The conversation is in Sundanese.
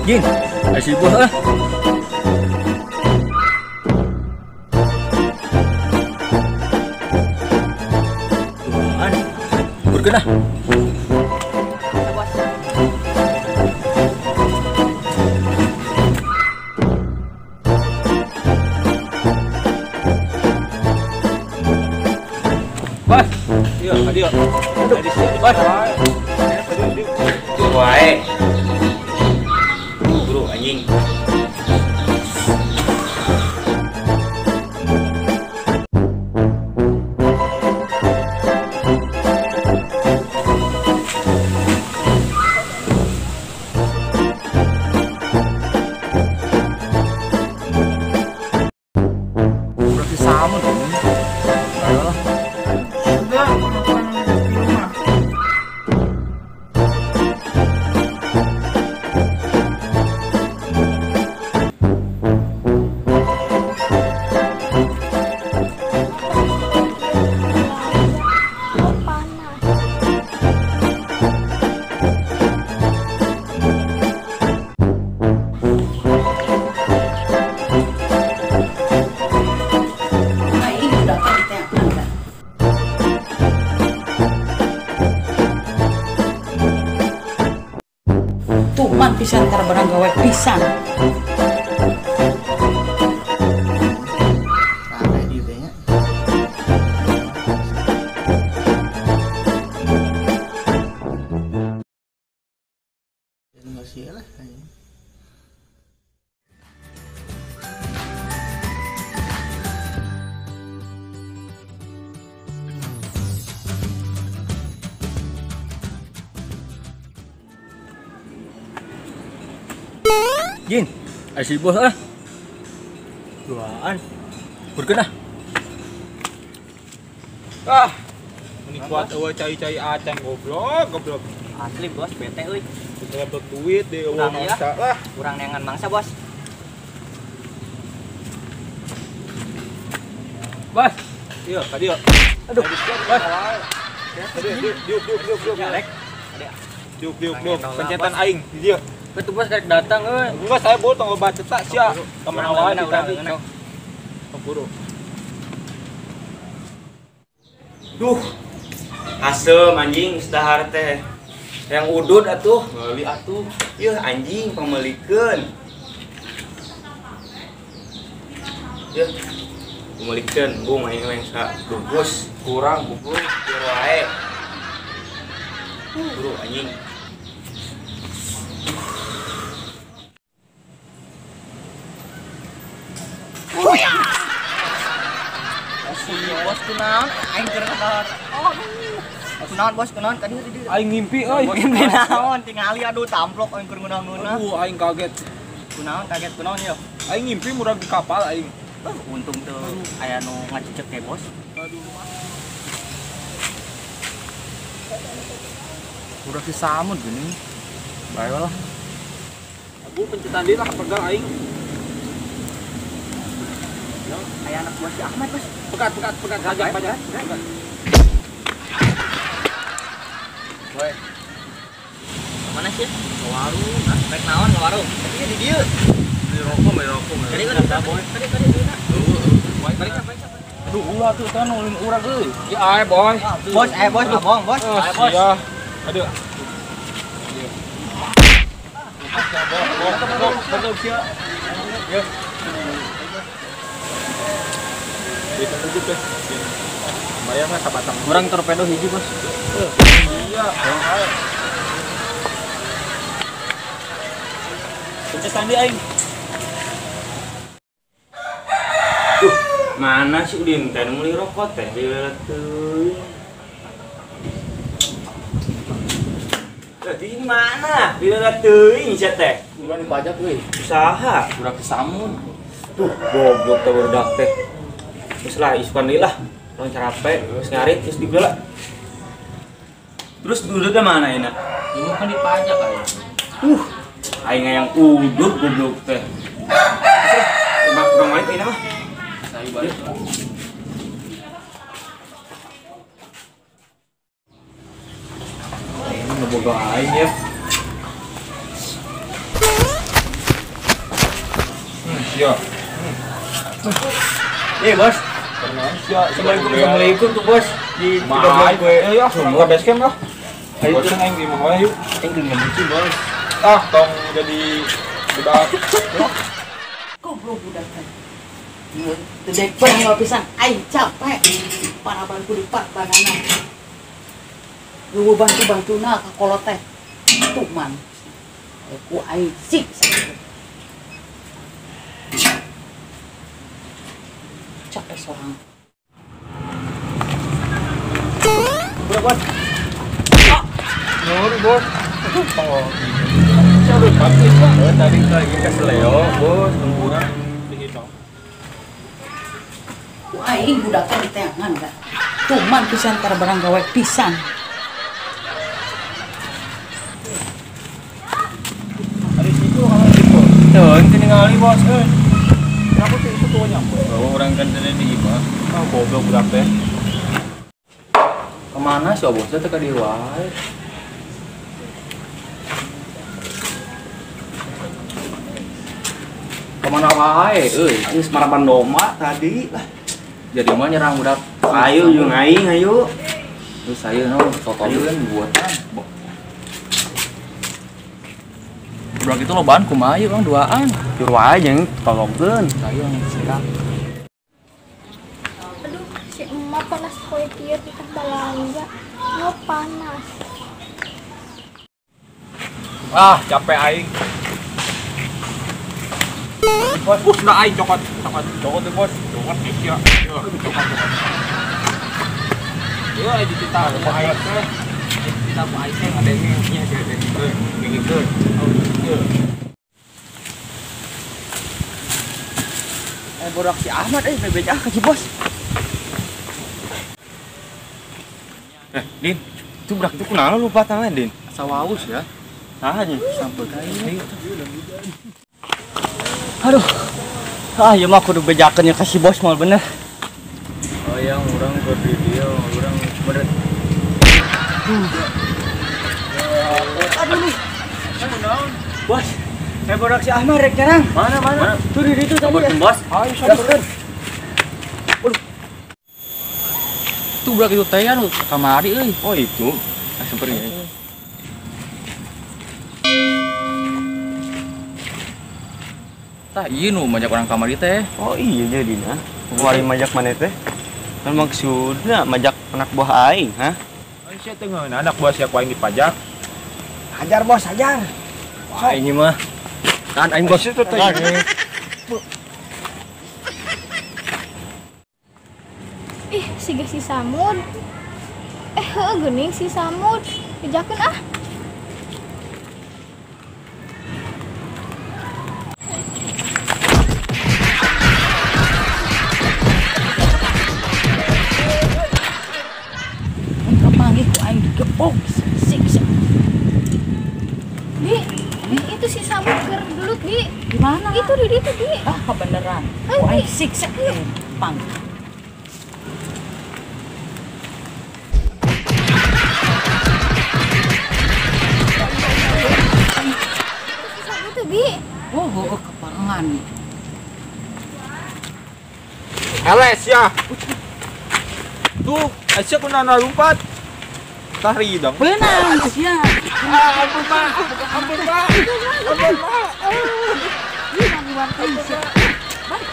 Jin, si bos ah. Tuhan, berkena. Bos, iya, adio. Bos. Wae. Bro, anjing. Berarti sama dong. Ayolah. Enggak, tuman pisan karbarang gawe pisan. Jin, si bos ah. Duaan. Berkena. Ah, ini kuat eueuh cai-cai acan goblok, goblok. Asli bos, bete euy. Dapat duit deh eueuh mangsa lah. Kurang neangan mangsa, bos. Bos. Iya, tadi yo. Aduh, bos. Diuk, diuk, diuk, diuk. Diuk, diuk, diuk. Pencetan aing di dieu. Betul bos karek datang euy. Enggak, saya bawa tong obat cetak sia. Kemana wae tadi. Keburu. Duh. Asem anjing dahar teh. Yang udud atuh, meuli atuh. Yeuh anjing pamelikeun. Yeuh. Pamelikeun bung aing mah sa bungkus kurang bungkus biar wae. Bro anjing. Bos kunaon aing keur kabar. Oh. Kunaon bos kunaon kadieu di dieu. Aing ngimpi euy. Ngimpi naon tingali aduh tamplok aing keur ngeunah-ngeunah. Aduh aing kaget. Kunaon kaget kunaon yeuh. Aing ngimpi murag di kapal aing. Untung teu aya nu ngacecek teh bos. Aduh. Udah si samud gini. Bae lah. Aku pencetan deui lah pegal aing. Aya anak buah si Ahmad, bos. Pekat, pekat, pekat, pajak, pajak. Woi. Mana sih? Ke warung. Hah? Rek naon ke warung? Tapi di dieu. Beli rokok, beli rokok. Tadi kan udah, boy. Tadi tadi dieuna. Balik, balik. Aduh, ulah tuh kan ulin urang euy. Ya ae, boy. Bos, ae bos, ngomong, bos. Ae bos. Iya. Aduh. Iya. Bayar lah sabatang. Kurang torpedo hiji, bos. Iya. Pencetan di aing. Duh, mana sih Udin teh meuli rokok teh leuleut teuing. Di mana? Leuleut teuing sia teh. Urang dipajak euy. Usaha, urang kesamun. Duh, goblok teh budak teh. Terus lah, isukan deui lah. Urang carape, terus ngarit, terus dibela. Terus dudutnya mana enak? Ieu kan dipajak aing. Aing yang udut goblok teh. Terus lah, urang balik ayeuna mah. Sayu balik. Ini ngeboga aing ya. Sia. Bos. Sia. Assalamualaikum tuh bos. Di tiga gue. Ya, semua base camp lah. Ayo tuh aing di imah wae yuk. Aing geus bos. Ah, tong jadi budak. Goblok budak teh. Teu dek pernah pisan aing capek. Paraban kudu parbanana. Lu bantu-bantuna ka kolot teh. Tuman. Ku aing siksa. Capek soang. Berapa? Nyuri bos. Oh. Siapa pakai tadi lagi keseleo bos tungguan dihitung. Ku aing budak teh diteangan da. Tuman pisan tara barang gawe pisan. Ada situ kalau situ. Tuh, ini bos euy. Kenapa sih itu tuanya? Oh, orang kan tadi di imah. Ah, goblok budak teh. Kemana sih bosnya teh ka dieu wae? Kemana wae euy? Geus marapan domba tadi lah. Jadi mah nyerang budak. Ayo jeung aing ayo. Terus ayo naon totokeun buatan. Budak itu lobaan kumaha ieu bang duaan. Jur wae jeung tolongkeun. Ayo siap. Aduh, si emak panas poe kieu titah balanja. Oh, panas. Ah, capek aing. Bos, sudah aing cokot, cokot, cokot tuh bos, cokot nih ya, cokot, cokot. Iya, di kita ku aing teh, kita ku aing teh ngadenge nya ngadengkeun, ngadengkeun. Oh, ieu. Borak si Ahmad bebeja ka si bos. Din, itu budak itu kunaon lupa tangan, Din? Asa waus ya. Nah, aja sampai ka ieu. Aduh. Ah, ieu mah kudu bejakeun ka si bos moal bener. Oh, yang urang keur di dieu, urang bener. Aduh nih. Bos, borak si Ahmad rek nyerang. Mana, mana? Tuh di situ tadi. Bos. Ayo samperin. Waduh. Tuh budak itu teh anu kamari euy. Oh, itu. Ah, samperin ya. Tah ieu nu majak orang kamari teh. Oh iya jadina. Kamari majak maneh teh? Kan maksudna majak anak buah aing, ha? Ai sia teh ngeunah anak buah sia ku aing dipajak. Hajar bos, hajar. Wah, ini mah. Kan aing bos. Ih, siga si Samud. Heueuh geuning si Samud. Bejakeun ah. Kapanggih ku aing digepok siksa. Bi, itu si Samud keur gelut, Bi. Di mana? Itu di ditu, Bi. Ah, kebeneran. Ku aing siksa pang. Itu si Samud tuh, Bi. Oh, oh, keparengan. Eles ya. Tuh, Aisyah kunaon lompat. Tari dong. Beunang sia. Ah, ampun Pak. Ampun Pak. Ampun Pak. Ieu mah teh sia. Balik.